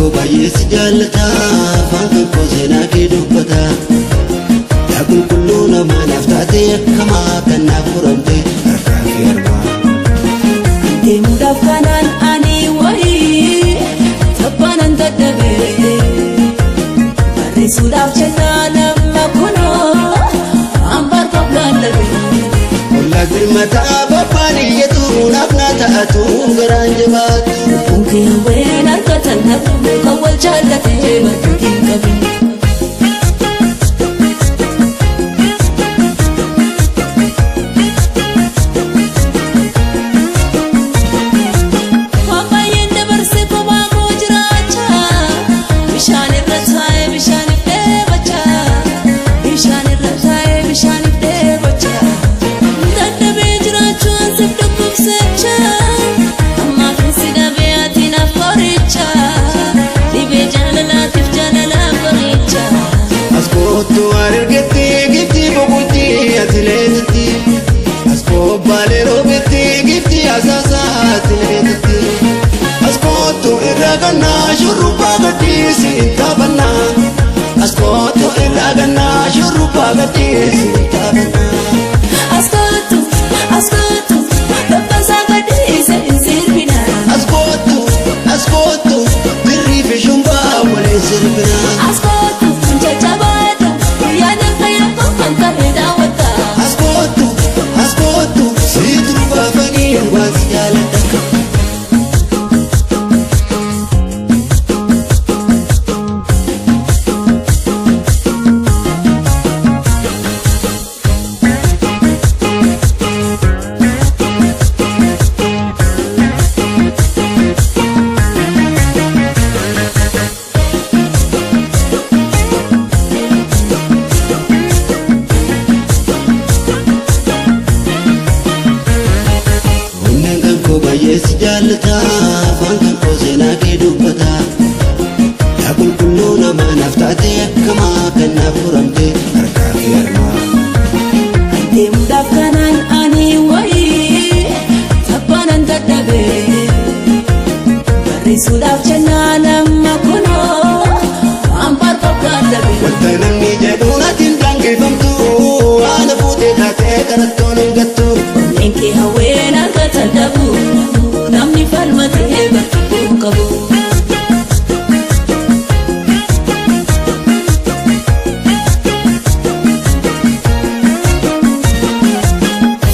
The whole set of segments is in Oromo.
koo baay'ee si jaallata, afaan kan koo seenaa kee dubbata. Yaa qulqulluu namaa naaf taate akkamaa kan naaf furamte harkaa fi harmaa. Deemuudhaaf kanaan ani wayii taphaanan dadhabee barreessuudhaaf jennaan amma kunoo hambaan qophaa'e. Ollaa birmataa babbaan iyyatu naaf naa ta'atu garaan jabaatu. Lubbuun kee hawween argatan nafu kan wal jaallatee barbaadeen qabu. Waan baay'een dabarsee kophaa koo jiraacha. Bishaan irra taa'ee bishaaniif dheebocha. Bishaan irra taa'ee bishaaniif dheebocha. Dadhabee jiraachuu ansiif dhukkubsacha. Ammaaf si dhabee ati naaf qoricha. Dhibee jaalalaatiif jaalala qoricha. As kootu waan ergetti giftii boqotti atileetitti. As kobbaalee roobetti giftii asaasaa atileetitti. As kootu irra gannaa shurrubbaa gadhiisi hin taphannaa. As kootu irra gannaa shurrubbaa gadhiisi hin taphannaa. Askootu askootu dabbasaa gadhiise hin sirbina. As kootu as kootu birrii fi shumbaa waliin sirbinaa. Askootu jajjabaadha guyyaa danfa yakka kan ta'e daawwata. As kootu as kootu siitu baafanii waan si jaaladha. Onneen kan koo baay'ee si jaallata, afaan kan koo seenaa kee dubbata. Yaa qulqulluu namaa naaf taate akkamaa kan naaf furamte harkaa fi harmaa. Deemuudhaaf kanaan ani wayii taphaanan dadhabee barreessuudhaaf jennaan amma kunoo waan barbaadame. Wanta namni jedhu natti hin daangeffamtu, haala fuutee kaatee karattoon hin gattu. Onneen kee hawween argatan dhabu namni falmatee bakka qabu.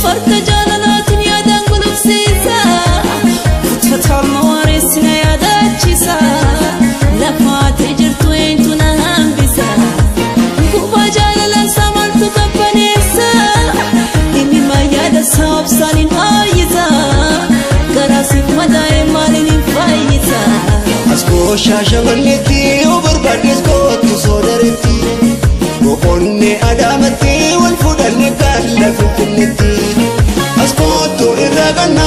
Farda jaalalaatiin yaadaan gulufsiisa. Kuttataan waareessi na yaadaachisa. Lafa ati jirtu eenyutu na hambisa? Gubaa jaalalaan samaltu qabbaneessa. Dhimma yaada isaa obsaan hin hooyyisa. Garaa siif madaa'e maaliin hin fayyisa? As koo shaashamanneetti yoo barbaaddes kootu soodaretti. Boqonnee adaamatti wal fuudhanne gaalla finfinnetti. As kootu irra gannaa.